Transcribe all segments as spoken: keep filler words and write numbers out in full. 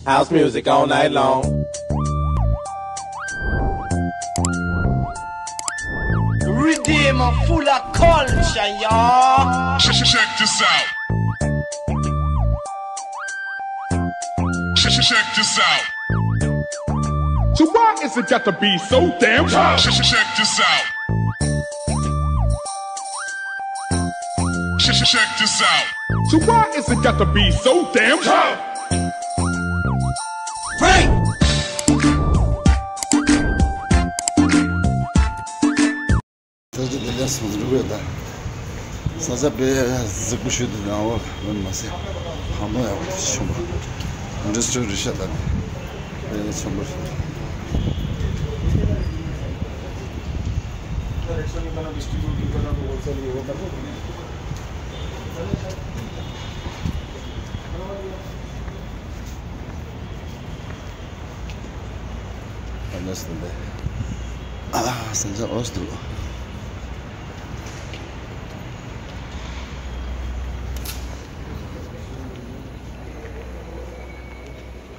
House music all night long. Redeemer full of culture, y'all. Check, check, check this out. Check, check, check this out. So why is it got to be so damn tough? Check, check, check this out. Check, check, check this out. So why is it got to be so damn tough? Hey! ད་ཅི་དེ་ལས་སོང་རུ་བས་ད། ས་ཆ་དཔེ་གཟིགས་པོ་ཞུ་དུ་ནང་བ་མིན་མ་ཟད། ཧང་ཏོང་ཡག་པོ་ཞིག་བྱུང་བ། འདྲི་སྤྲོད་རི་ཤ་ད་ནི་དཔེ་ཆེན་པོ་ཞིག་ཨ་ལས་སྟོན་པས། ཨ་ལ་ས་ཆ་འོས་འདུག་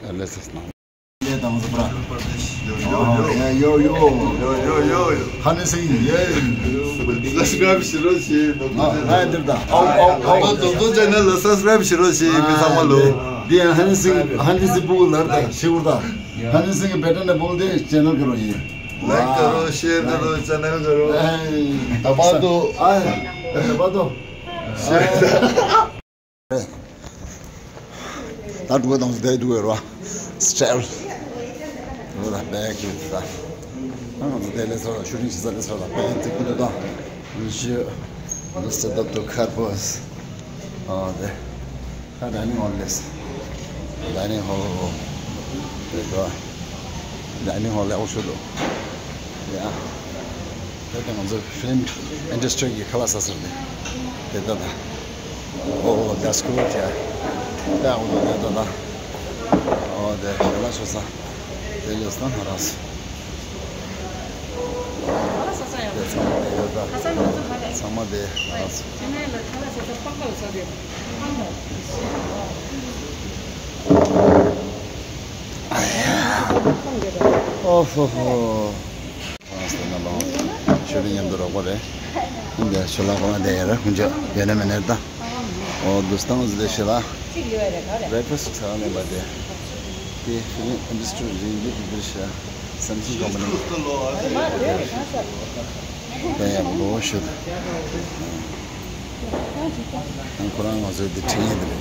ཨ་ལས་ས་སྣང་། ལས་དང་ཟ་བྲ། ཡོ་ཡོ་ཡོ་ཡོ་ཡོ་ཡོ། ཧ་ནི་སིང་ཡེ། སབ་སི་ཀ་རབ་བྱེད་རོགས་བྱེད། ང་ང་འདིར་དང་ཨའོ་ཨའོ་ཨའོ། ཏོག་ཏོག་ཅེ་ནལ་ལ་སབ་སི་ཀ་རབ་བྱེད་རོགས་བྱེད། མི་ཚང་མ་ལོ། འདི་ཡང་ཧ་ནི་སིང་ཧ་ནི་སིང་པུ་ལར་དང་ཤི་བུར་དང་། ཧ་ནི་སིང་གི་བེ་ཊ་ནས་པོལ་དེ་ཅེ་ནལ་གི་རོ་ཡིན། ལའིཀ་གི་རོ། ཤེར་གི་རོ། ཅེ་ནལ་གི་རོ། ཨ་ཧེ། ད་བར་དུ། ཨ་ཧེ། ད་བར་དུ། ད་འགྲོ་དང་བསྡད་འདུག་ཡོད་ར། སི་ཊལ། འགྲོ་དང་བསྡད་ཀྱི་ཡོད་ད། ང་ཚོ་དེ་ལས་ཚོ་ཤུ་ཊིང་བྱེད་ས་ལས་ཚོ་ལ་དཔེ་ཡིན་ཚིག་པོ་འདུག་ད། ཞུ། མི་སི་ཊར་དོག་ཊར་ཁར་པོས། ཨ་དེ། ད་ཌའི་ནིང་ཧོལ་ལས། ཌའི་ནིང་ཧོལ། དེ་འགྲོ། ཌའི་ནིང་ཧོལ་ལས་འོ་ཤོད་འདུག་ཡ། དེ་ལྟ་ང་ཚོ་ཕི་ལིམ་ཨིན་ཌ་སི་ཊི་རི་གི་ཁ་ལག་ཟ་ཟེར་ནས། དེ་ལྟ་ད། ཨོ་ཨོ་that's good yeah། དེ་ཨོ་དེ་ལྟ་ད། ཨོ་དེ་དེ་ལ་ཤོད་ས། དེ་ལས་སྟོན་ཧ་ར་སི། དེ་ཚང་མ་དེ་ཡོད་ད། ཚང་མ་དེ་ཧ་ར་སི། ཨོ་ཧོ་ཧོ། ཨ་སྟེ་ན་ལོ། ཤོ་རི་མཉམ་དུ་རོགས་པ་རེད། འདི་ཤོ་ལ་གོང་དེ་ཡར་ཧུན་ཅོ་ཡོད་ན་མེད་ན་ད། ཨོ་དུ་སྟངས་ཟེར་ཤེ་ལ། བྷེ་རེག་ཕ་སི་ཟ་ནས་པ་དེ། དེ་ཧྥི་ལིན་ཨིན་ཌ་སི་ཊི་རི་རིང་ལུགས་ཀྱི་འདིར་ཤ། སེམ་སུང་ཀམ་པ་ནི། དེ་ཡང་ལོ་ཤོད། ཁོ་རང་ང་ཚོའི་འདི་ཁྲིད་མཁན་དེ་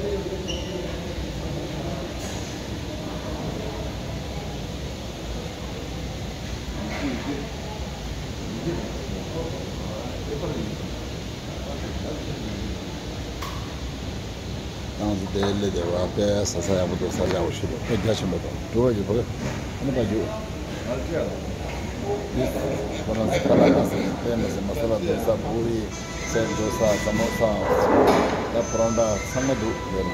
རེད། ཏང་ཙི་དེ་ལས་དེ་བ་དཔེ་ཟ་ས་ཡག་པོ་འདུག་ས་ཡག་པོ་ཞིག་འདུག་དཔེ་རྒྱ་ཆེན་པོ་འདུག་འགྲོ་བ་ཡོད་པ་རེད། ཨ་ནི་ཕ་རྒྱུ། འདི་ཁོ་རང་ཚོ་ཁ་ལག་ཁ་ཟས་དཔེ་མི་སྲིད་མ་ས་ལ་རྡོ་ས་པུ་རི། སེ་འགྲོ་ས་ས་མོ་ས། ད་པ་རོན་ཊ་ཚང་མ་འདུག་ཡོད་ན།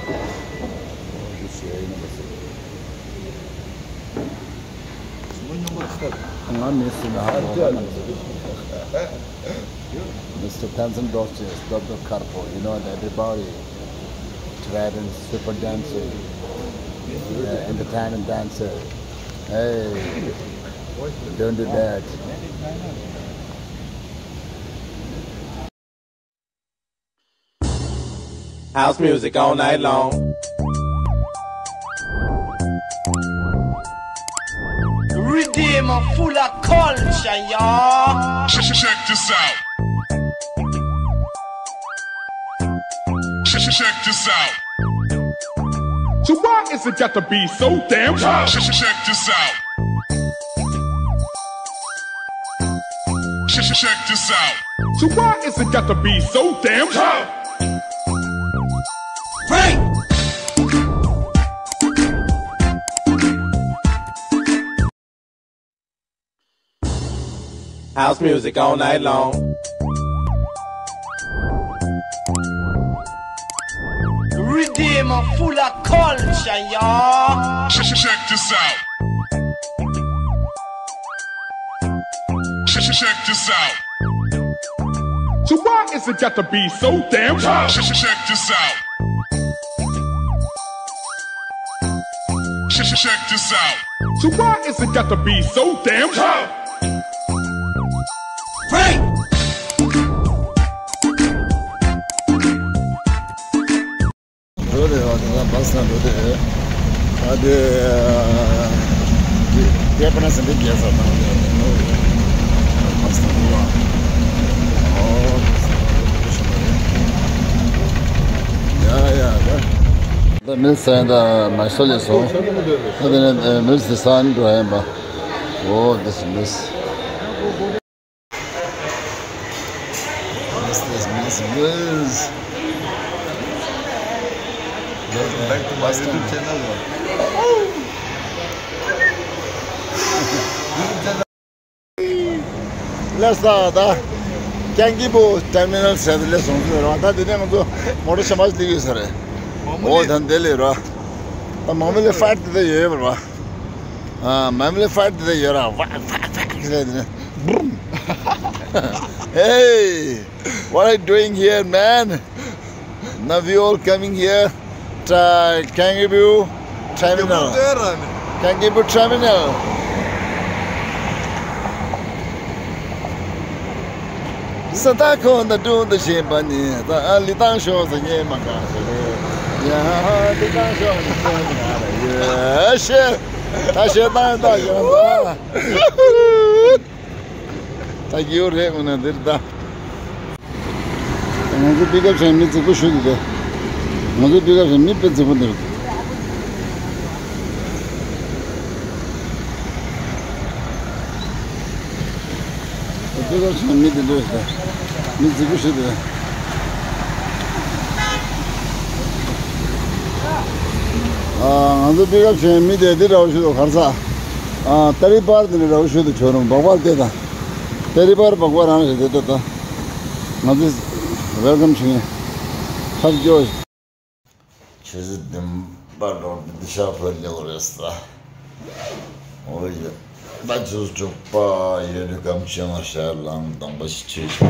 ཞུ་ཞུ་ཡ་ཡིན་ན་མ་ཟད། ང་མི་སྲིད་ན་ཧ་གོ་བ་ན་མི་སྲིད། Mister Tenzin Dorje, Doctor Karpo, you know, and everybody, Tibetan super dancer, uh, entertainment dancer. Hey, don't do that. House music all night long. Redeemer full of culture, y'all. Check, check, check this out. Check, check, check this out. So why is it got to be so damn tough? Check, check, check this out. Check, check, check this out. So why is it got to be so damn tough? Hey! House music all night long. Redeemer full of culture, y'all. Check, check, check this out. Check, check, check this out. So why It's got to be so damn tough. Check this out. Check this out. So why is it got to be so damn tough? Frank! འགྲོ་རེད་བ། དེ་ལ་བ་སི་ལ་འགྲོ་དེ་རེད། ད་དེ་དེ་པ་ན་སེ་འདི་རྒྱལ་ས་དང་བ་སི་ལ་འགྲོ་བ། ཨོ། ཡ་ཡ་ད། ད་མིལ་སན་ད་མ་སོ་ལེ་སོང་། ད་དེ་ནས་མིལ་སི་སན་འགྲོ་ཡིན་པ། ཨོ། This is Miss. This is Miss Liz. Welcome back to my YouTube channel. Let's go. ད་ཀན་ཀི་པུ་ཊར་མི་ནལ་ཟེར་དེ་ལས་སོང་ཚུལ་རེད་བ། ད་དེ་ནས་ང་ཚོ་མོ་ཊ་ཤམ་པ་ཞིག་སླེབས་ཡོད་ས་རེད། ཨོ་ད་དེ་ལས་རེད་བ། ད་མ་མི་ལས་ཕ་ཊི་དེ་ད་ཡོད་རེད་བ། ཨ། མ་མི་ལས་ཕ་ཊི་དེ་ད་ཡོད་རེད་བ། ཕ་ཕ་ཕ་ཟེར་དེ་ནས་བུམ། Hey, what are you doing here, man? Now we all coming here. Tra- Kangkipu Terminal. Kangkipu Terminal. ས་མཐའ་ཁོ་ན་དྲུང་དུ་ཕྱིན་པ་ནི། ད་ལི་ཐང་ཤོག་ཟེར་ཉན་མ་དགའ་ཟེར་རེད། ཡ་ལི་ཐང་ཤོག་ནི་ཉན་མ་དགའ་རེད། ཡ་ཤེ། ད་ཤེ་ཏང་ད་ཡོང་ད། ད་གིའུ་རེད་ངོ་ན་འདིར་ད། ང་ཚོ་པིག་ཨབ་བྱས་མི་རྫིག་པོ་ཞུ་གི་རེད། ང་ཚོ་པིག་ཨབ་བྱས་མི་དཔེ་རྫིག་པོ་འདི་རེད། པིག་ཨབ་བྱས་མི་འདི་འདྲ་རེད། མི་རྫིག་པོ་ཞིག་འདི་རེད། ཨ། ང་ཚོ་པིག་ཨབ་བྱས་མི་དེ་འདི་འདྲ་བོ་ཞིག་འདུག་ག་རེ་ཟ། ཨ། ཏ་རི་པར་དེ་འདྲ་འདྲ་བོ་ཞིག་འདུག་ཁྱོད་རང་སྦག་སྦག་དེ་དང་། ཏ་རི་པར་སྦག་སྦག་རང་རེད་དེ་ད། ང་ཚོས་ཝེལ་ཀམ་བྱེད་མཁན་ཐབས་སྐྱོ། ཆུ་ཚོད་བདུན་པ་ལོ་འདི་ཤ་ཕོ་ལེའུ་རེད་ས། ཨོ་ཡ། ད་ཆུ་ཚོད་དྲུག་པ་ཡོད་ནི་སྐམ་ཆུང་ང་ཤར་ལམ་གདོང་པ་ཞིག་ཆུ་ཞིག་ལ།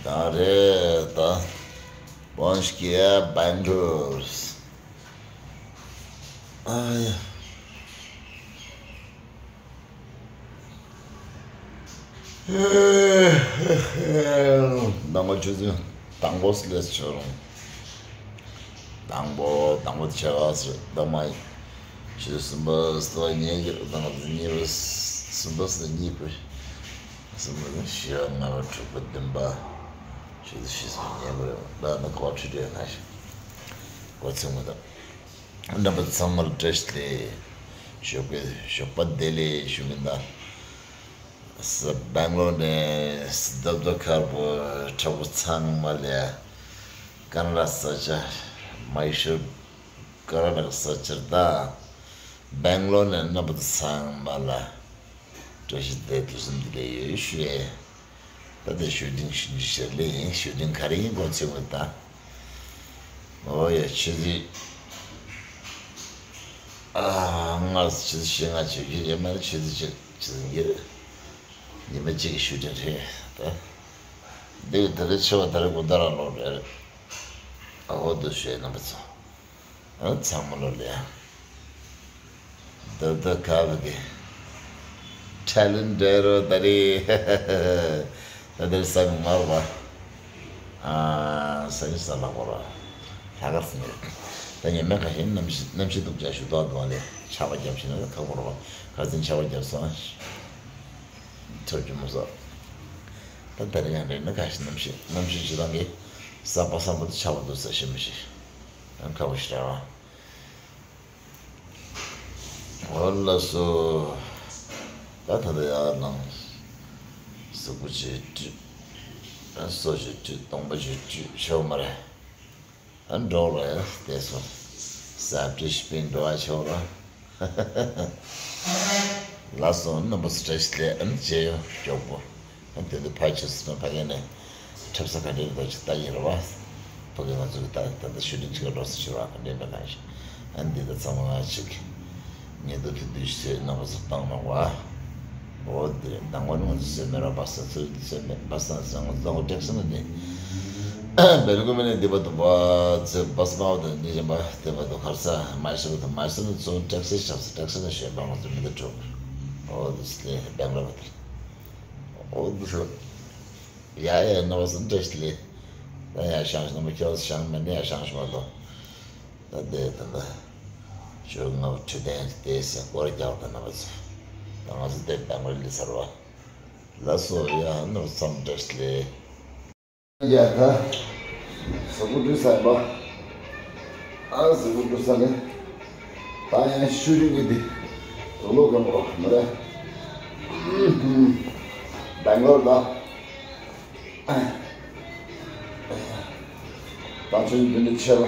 ད་རེད་ད། Bonjour, Bangalore. ཨ་ཡ། དང་པོ་ཆུ་ཚོད་དང་པོ་སླེབས་ཆོག་རུང་། དང་པོ་དང་པོ་ཆེ་བ་ཟེར་ད་མ་ཡིན། ཆུ་ཚོད་གསུམ་པ་སོ་གཉིས་ཀྱི་དང་གཉིས་པ་གསུམ་པ་སོ་གཉིས་པ། གསུམ་པ་ནི་བཞི་པ་ལྔ་པ་དྲུག་པ་བདུན་པ། ཆུ་ཚོད་བཞི་སོ་གཉིས་པ་རེད། ད་ནི་གོ་ཁྲི་ཁྲི་ན་ཞིག་གོ་ཚོད་མི་འདུག་རྣམ་པ་ཚང་མར་བཀྲ་ཤིས་བདེ་ལེགས། ཞོགས་པའི་ཞོགས་པ་བདེ་ལེགས་ཞུ་མི་འདའ། སྦེང་ལོར་ནས་སྡབ་སྡབ་མཁར་པོ་དྲག་པོ་ཚང་མ་ལ་ཀ་ན་ཌ་ས་ཆ་མ་ཡི་ཤོར་ཀ་ན་ཌ་ས་ཆར་ད། སྦེང་ལོར་ནས་རྣམ་པ་ཚང་མ་ལ་བཀྲ་ཤིས་བདེ་ལེགས་དུས་གསུམ་བདེ་ལེགས་ཡོད་ཞུ་ཡས། ད་ལྟ་ཞུ་ཊིང་ཞུ་རྒྱུ་ཞལ་ལས་ཡིན། ཞུ་ཊིང་ག་རེ་ཡིན་གོ་ཚོད་མི་ད། ཨོ་ཡ་ཆུ་ཚོད། ཨ། སྔར་ཆུ་ཚོད་བཞི་ལྔ་བྱེད་རྒྱུ་ཡོད་མ་རེད། ཆུ་ཚོད་གཅིག་ཆུ་ཚོད་ཉེར། ཉི་མ་གཅིག་གི་ཞུ་ཊིང་རེད་ད། འདི་ད་རེས་ཆེ་བ་ད་རེས་དགུན་ཟླ་རང་ལོག་རེད། ཨ་ཧོ་འདུག་ཞུ་ཡས་རྣམ་པ་ཚོ། ཨ་ཚང་མ་ལོ་ལེ། ད་ད་ག་བ་གི་ཊེ་ལེན་ཊི་རོ་ད་རེད། ད་ད་རེས་ས་མི་མར་བ། ཨ་ས་ཡི་ས་ལ་བོར་བ། ལྷག་གར་སི་ནི། ད་ཉི་མ་ཁ་ཤས་གནམ་གཤིས་གནམ་གཤིས་སྡུག་ཅག་ཞུ་དོག་འདུག་ལེ། ཆར་པ་བརྒྱབ་ཕྱིན་ན་ཁག་པོ་རེད་བ། ཁ་སང་ཆར་པ་བརྒྱབ་སོང་། ཐོབ་རྒྱུ་མ་སོང་། ད་ད་རེས་ཡང་རེད་ན་ཁ་ཤས་གནམ་གཤིས་གནམ་གཤིས་ཇི་ལྟར་གི་ས་པ་སམ་པོ་དུ་ཆར་པ་འདུག་ས་ཤི་མི་ཤི། ཡང་ཁག་པོ་ཞིག་རེད་བ། འོ་ལགས་སོ། ད་ད་ལྟ་ཡར་ལངས། གཟུགས་པོ་ཅིག་བཀྲུས། སོ་ཅིག་བཀྲུས། གདོང་པ་ཅིག་བཀྲུས་ཆོག་མ་རེད། ཨ་འགྲོ་རེད་དེ་སོ། ས་བཀྲུས་ཤི་པིན་འགྲོ་བ་ཆོག་ར། ལགས་སོ། རྣམ་པ་ཚོ་བཀྲ་ཤིས་བདེ་ལེགས། ཨ་ནི་མཇལ་ཡོང་མགྱོགས་པོ། ཨ་དེ་དུས་ཕ་ཆུ་སི་ན་ཕ་གི་ནས་འཁྲབ་ས་ག་འདྲའི་རེད་ཅིག་ལྟ་གི་རེད་བ། ཕ་གི་ང་ཚོ་གི་ད་ད་ལྟ་ཞུ་ཊིང་ཅིག་འགྲོ་ས་ཕྱིར་བ་ག་འདྲའི་མེད་གང་ཞིག་ཨ་འདི་ད་ཚང་མ་ང་ཅིག་ཉེ་དུ་དེ་དུས་ཤི་ཚེ་རྣམ་པ་ཚོ་བཏང་མ་བ། འོ་དེ་དང་པོ་ནི་ང་ཚོ་སེམས་མེད་ར་བ་ས་ཚོད་སེམས་མེད་བ་ས་ཚོད་ང་ཚོ་དང་པོ་ཊེག་སི་ནི་ནི་སྦེལ་ཀོབ་ནས་འདི་བར་དུ་བ་ཚེ་བ་ས་མ་བ་དང་ནི་གཞན་པ་དེ་བར་དུ་ཁར་ས་མ་ཤི་བ་དང་མ་ཤི་ནི་ཚོ་ཊེག་སི་ཤག་ས་ཊེག་སི་ནི་ཤོད་པ་ང་ཚོ་མི་འདི་གྲོགས། འོ་དེ་སི་ལེ་བེང་ལོར་བ་དེ། འོ་དེ་སི་ལེ། ཡ་ཡ་ནོར་སོང་བཀྲ་ཤིས་ལེ། ད་ཡ་ཤང་ཤི་ནོ་མ་ཁྱོད་ཤང་མ་ནི་ཡ་ཤང་ཤི་མ་དོ། ད་དེ་ད་ད། ཞོགས་ང་འཕྲོད་བསྟེན་དེ་སེ་སྐོར་རྒྱག་ད་ན་བ་ཚོ། ད་ང་ཚོ་དེ་བེང་ལོར་ལི་ཚར་བ། ལ་སོ་ཡ་ནོར་སོང་བཀྲ་ཤིས་ལེ། ཡ་ད། གཟུགས་པོ་འདྲུད་ས་ཡིན་པ། ཨ་གཟུགས་པོ་འདྲུད་ས་ནི། ད་ཡང་ཤུ་རིང་གི་འདི། དུག་ལོག་གམ་འོ་མ་རེད། བེང་ལོར་ད། ད་ཆོས་འདི་འདི་ཆེ་ལ།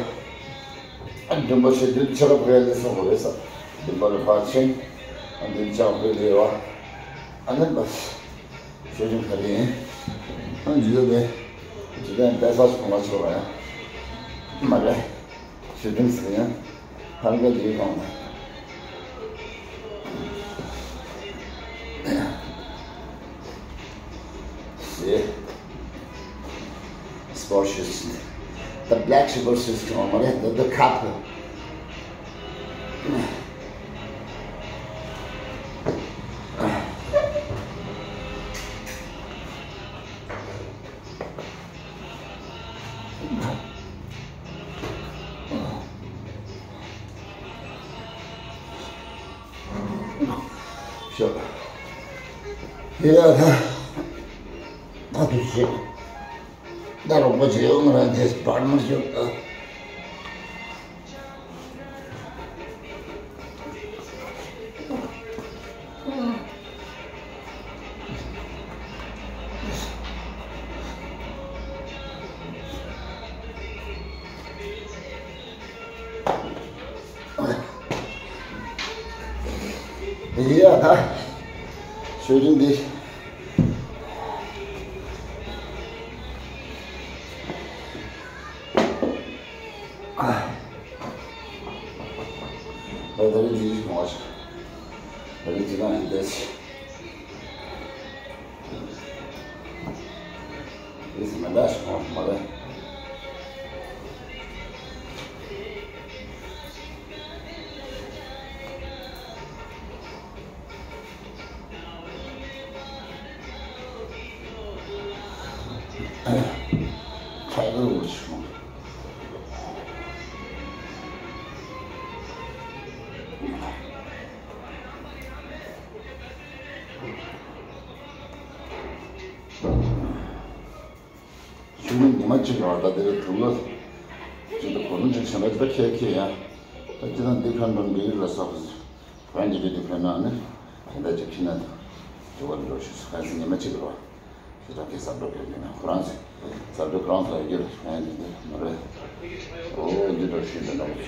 ཨ་འདུན་པ་ཆེ་འདི་ཆེ་ལ་བག་ཡ་ལས་སོང་བ་རེད་ས། འདུན་པ་ལ་བག་ཆེན། ཨ་འདི་ཆ་བག་ལས་བ། ཨ་ནི་བ། ཆོས་འབྱུང་ག་རེ་ཡིན། ཨ་འཇུ་ཡོད་པས། འཇུ་ཡོད་པས་ས་ཆུ་གོང་ལ་ཆོག་པ་ཡ། མ་རེད། ཆོས་འབྱུང་ཟེར་ཡང་། ཧར་ག་འཇུ་གོང་ལ། ཞེས། Sport shoes. The black sport shoes གོང་མ་རེད། The the cup. ཤོག་ཡ་ད། ད་དུ་ཞིག་ད་རོགས་པ་བྱེད་ཡོང་ང་རང་དེ་བར་མ་ཞོག་ཡ་ད། ཆོས་རིན་འདི། ད་ད་རིང་འདི་ཡིན་མ་ཞིག་ད་རིང་འདི་ན་ཡིན་ཏེ། འདི་སི་མེ་འདྲ་ཞིག་མ་རེད། ཆུ་མིག་ཉི་མ་གཅིག་རང་ད་དེ་རུ་དུག་ལོ། ཅིག་ད་གོ་རིམ་ཅིག་བྱས་ན་ཅི་ད་ཁྱེད་ཁྱེད་ཡ། ད་ཅི་ད་འདི་ཕན་པ་འདི་ལ་སོགས། ཕན་གྱི་རྒྱུ་དེ་ཕན་ན་ནི། དེ་འདྲ་ཅིག་ཁྱེད་ན་ད། དུ་བ་འགྲོ་ཤི་སུ་ཁ་སི་ཉི་མ་གཅིག་རོ། ཞེ་དྲག་གི་ཟབ་འགྲོ་ཕན་གྱི་ན་ཁོ་རང་སི། ཟབ་འགྲོ་ཁོ་རང་ཚོ་ཡོད་རྒྱུ་ཕན་གྱི་འདི་མ་རེད། འོ་འདི་འགྲོ་ཤི་འདི་འགྲོ། འདི་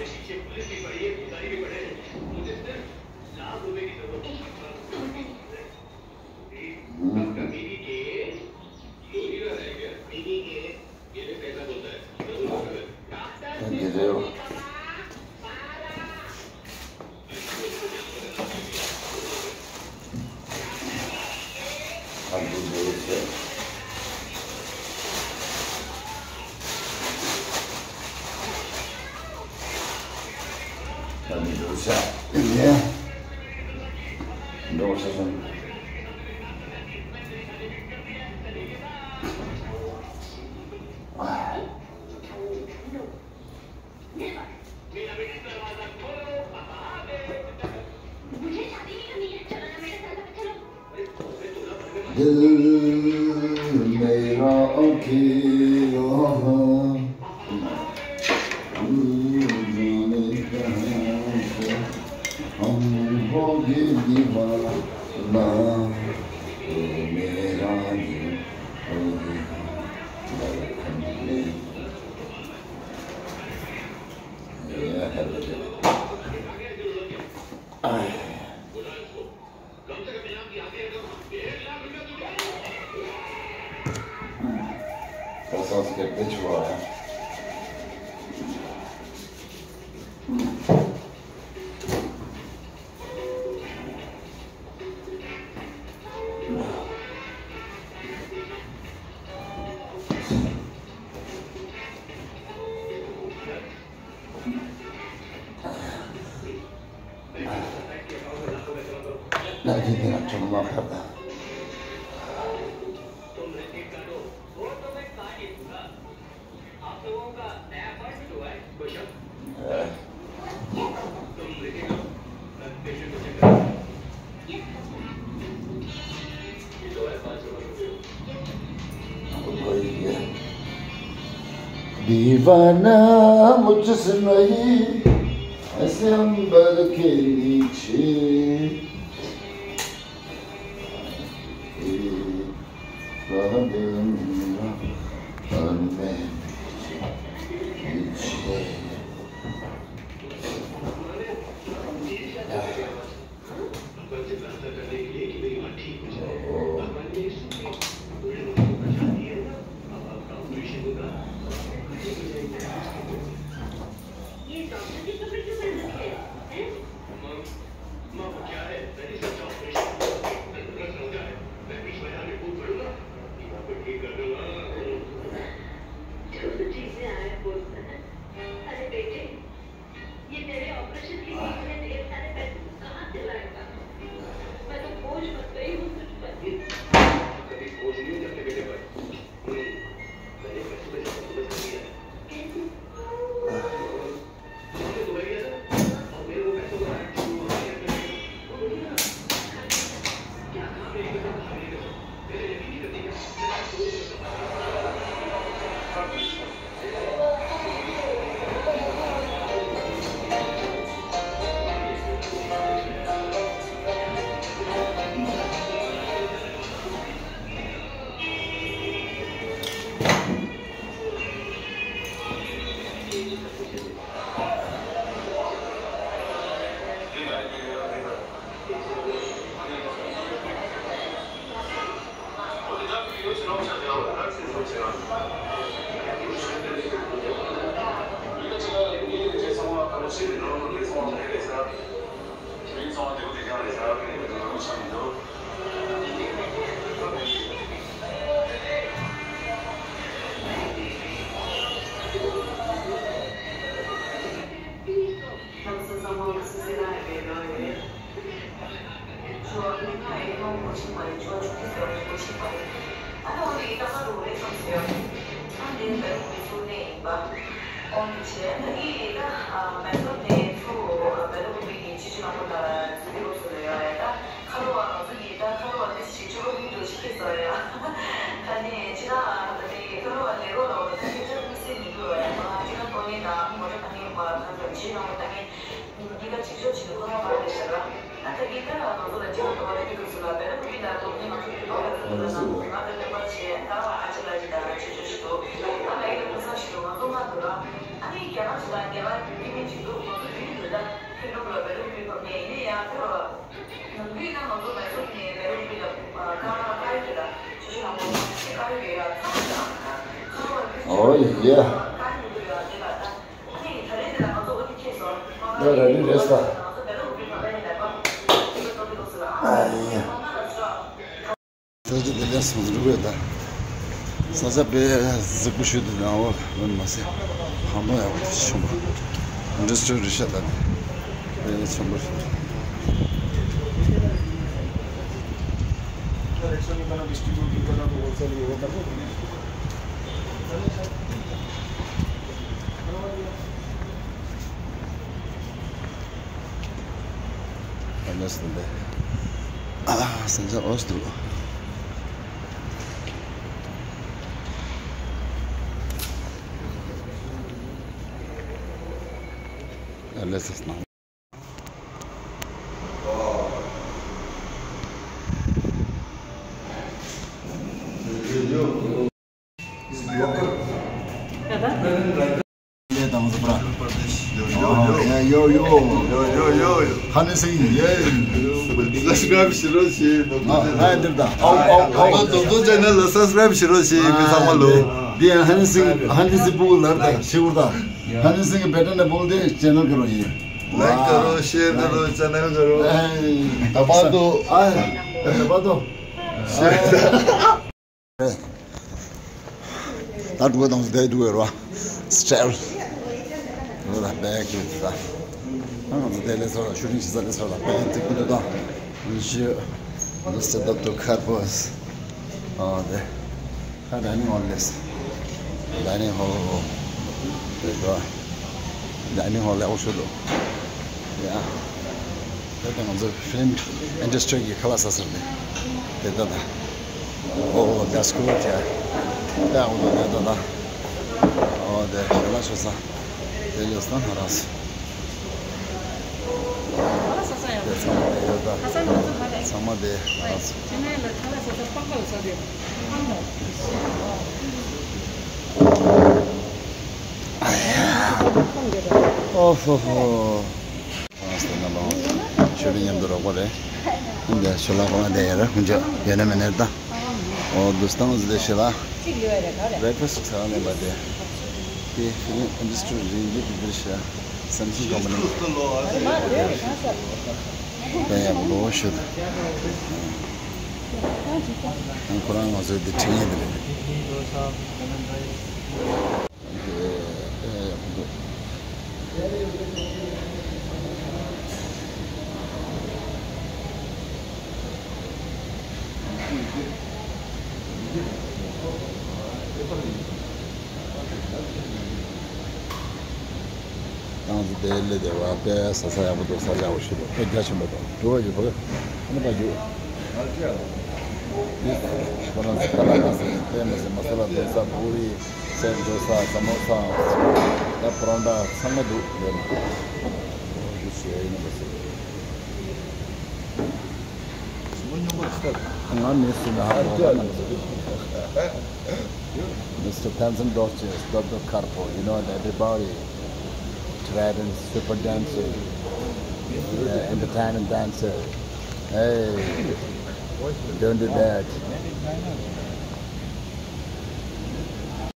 རེད། ཨ་འདི་འདི་རེད། ད་ནི་འགྲོ་བྱ། ཡེ། འགྲོ་བྱ་སོང་། दिल मेरा अकेला है, तू जाने कहाँ से हम हो गए दीवाना, तू मेरा दिल हो गया धड़कन में। ये है वजह। आह। That sounds good. Bitch, what? دیوانہ مجھ سے نہیں، ایسے عنبر کے نیچے۔ གཉིས་ཀ་གཅིག་ཆོག་བྱེད་ནས་ཁོ་རང་མ་རེད་ཤག་ར། ད་ད་གིན་ད་ང་ཚོ་ལ་སྤྱི་ཚོགས་དོ་བ་རེ་ཕུལ་དུས་སུ་ལ་བེ་ར་ཕུ་བི་ལ་དོ་ནི་ང་ཚོ་ཡོད་པ་ང་ཚོ་ལ་ང་ཚོ་སྟོན་པ་བྱས་ད་ཨ་ཅེ་ལ་ཅི་ད་ཆོས་ཆོས་ཤིག་འདུག་ད་ལ་ཡི་ལ་ཕུ་ས་ཞིག་འདུག་ང་ཚོ་ང་འདུག་ར། ཨ་ནི་རྒྱ་གར་ཅིག་ལ་རྒྱ་གར་ཡུལ་མི་ཅིག་འདུག་ང་ཚོ་ཡུལ་མི་འདུག་ད་ཁྱོད་འགྲོ་དགོས་ལ་བེ་ར་ཕུ་བི་ཕབ་ནས་ཡིན་ནའི་ཡང་ཁོ་ར་ནམ་རྒྱུན་ན་ང་ཚོ་མེ་སོར་ནས་བེ་ར་ཕུ་བི་ལ་ཀ་ཀ་ཡོད་ལ་ཆོས་ཆོས་ནང་པོ་ཀ་ཡོད་ཡ་ཚང་ད་ཁ་བ་ཨོ་ཡ། ད་ར་རི་རེད་ས། ཨ་ཡ། ས་ཆ་དེ་ལས་སོང་རུ་བས་ད། ས་ཆ་དཔེ་གཟིགས་པོ་ཞུ་དུ་ནང་བ་མིན་མ་ཟད། ཧང་ཐོང་ཡག་པོ་དེ་ཆུང་པོ། འདྲི་སྤྲོད་རི་ཤ་ད་ནི། དཔེ་ཆེན་པོ་ཞིག་ཨ་ལས་སོང་དེ། ཨ་ལ་ས་ཆ་འོས་འདུག་ཨ་ལས་སོང་། ཡོ་ཡོ་ཡོ། ཧ་ནི་སིང་། ཡེ། སབ་སི་ཀ་རབ་ཞུ་རོགས་བྱེད། ང་ང་འདིར་དང་། ཨའོ་ཨའོ་ཨའོ། ང་དོ་དོ་ཅེ་ནལ་ལ་སབ་སི་ཀ་རབ་ཞུ་རོགས་བྱེད། མི་ཚང་མ་ལོ། འདི་ཡང་ཧ་ནི་སིང་། ཧ་ནི་སིང་སྤུ་གུ་ལར་དང་ཤི་བུར་དང་། ཧ་ནི་སིང་གི་བེ་ཏན་ནས་སྤུ་གུ་དེ་ཅེ་ནལ་ཀ་རོ་ཡེ། ལའིཀ་ཀ་རོ། ཤེར་ཀ་རོ། ཅེ་ནལ་ཀ་རོ། ཨ་ད་པ་དོ། ཨ་ད་པ་དོ། ཤེར། ཨ་འགྲོ་དང་དེ་འགྲོ་རོ། སི་ཊལ། འགྲོ་ད་བེག་གི་ད། ང་ཚོ་དེ་ལས་སོ་ཤུ་ཊིང་བྱེད་ས་ལས་སོ་ད་བེག་དེ་ཀུན་ཏུ་དང་། ཞུ། མི་སི་ཊར་ཌོག་ཊར་ཁར་པོས། ཨ་དེ། ད་ཌའི་ནིང་ཧོལ་ལས། ཌའི་ནིང་ཧོལ། དེ་འགྲོ། ཌའི་ནིང་ཧོལ་ལས་འོ་ཤོད་དོ། ཡ། ད་ལྟ་ང་ཚོ་ཕི་ལིམ་ཨིན་ཌ་སི་ཊི་རི་གི་ཁ་ལག་ཟ་ས་རེད། དེ་ལྟ་ད། Oh, that's good, yeah. ད་འོ་དེ་ད་ད། Oh, དེ་ཁ་ལག་ཤོད་ས། དེ་ཡོད་ས་ན་ར་སི། དེ་ཚང་མ་དེ་ཡོད་ད། ཚང་མ་དེ་ར་སི། ཨོ་ཧོ་ཧོ། ང་ཟེར་ན་ལོ། ཆོས་པའི་མཉམ་དུ་རོགས་པ་རེད། འདི་ཞུ་ལག་ཁོ་ན་བསྡད་ཡོད་རེད་ཁོང་ཚོ་ཡོད་ན་མེད་ན་ད། ཨོ་འདུག་སྟངས་ཟེར་ཞུ་ལག་བྷེག་ཕ་སི་ཊི་ཟ་ནས་མ་བསྡད། དེ་ཨིན་ཌ་སི་ཊི་རི་རིང་གི་དེ་འདིར་ཤ་སེམ་སུང་ཀམ་པ་ནི། དེ་ཡག་པོ་ཞུ་ད། ཁོ་རང་ང་ཚོའི་དེ་ཁྲིད་མཁན་དེ་རེད། ཏང་ཙི་དེ་ལས་དེ་བ་དཔེ་ས་ས་ཡག་པོ་འདུག་ས་ཆ་ཡག་པོ་ཞིག་འདུག་དཔེ་རྒྱ་ཆེན་པོ་འདུག་འགྲོ་བ་ཡོད་པ་ཨ་ནི་པ་རྒྱུ། ཁོ་རང་ཚོ་ཀ་ལ་ན་ཟེར་དཔེ་མ་ཟེར་མ་ས་ལ་དོ་ས་པུ་རི། སེར་འགྲོ་ས་ས་མོ་ས། ད་པ་རོན་ཊ་ཚང་མ་འདུག་ཡོད་ན། འོ་ཞུ་ཞུ་ཡ་ཡིན་ན་མ་ཟེར། ང་མི་སུ་ན་ཧ་གོ་བ་ན་མ་ཟེར། Mister Tenzin Dorje, Doctor Karpo, you know, and everybody, Tibetan super dancer, uh, entertainment dancer. Hey, don't do that.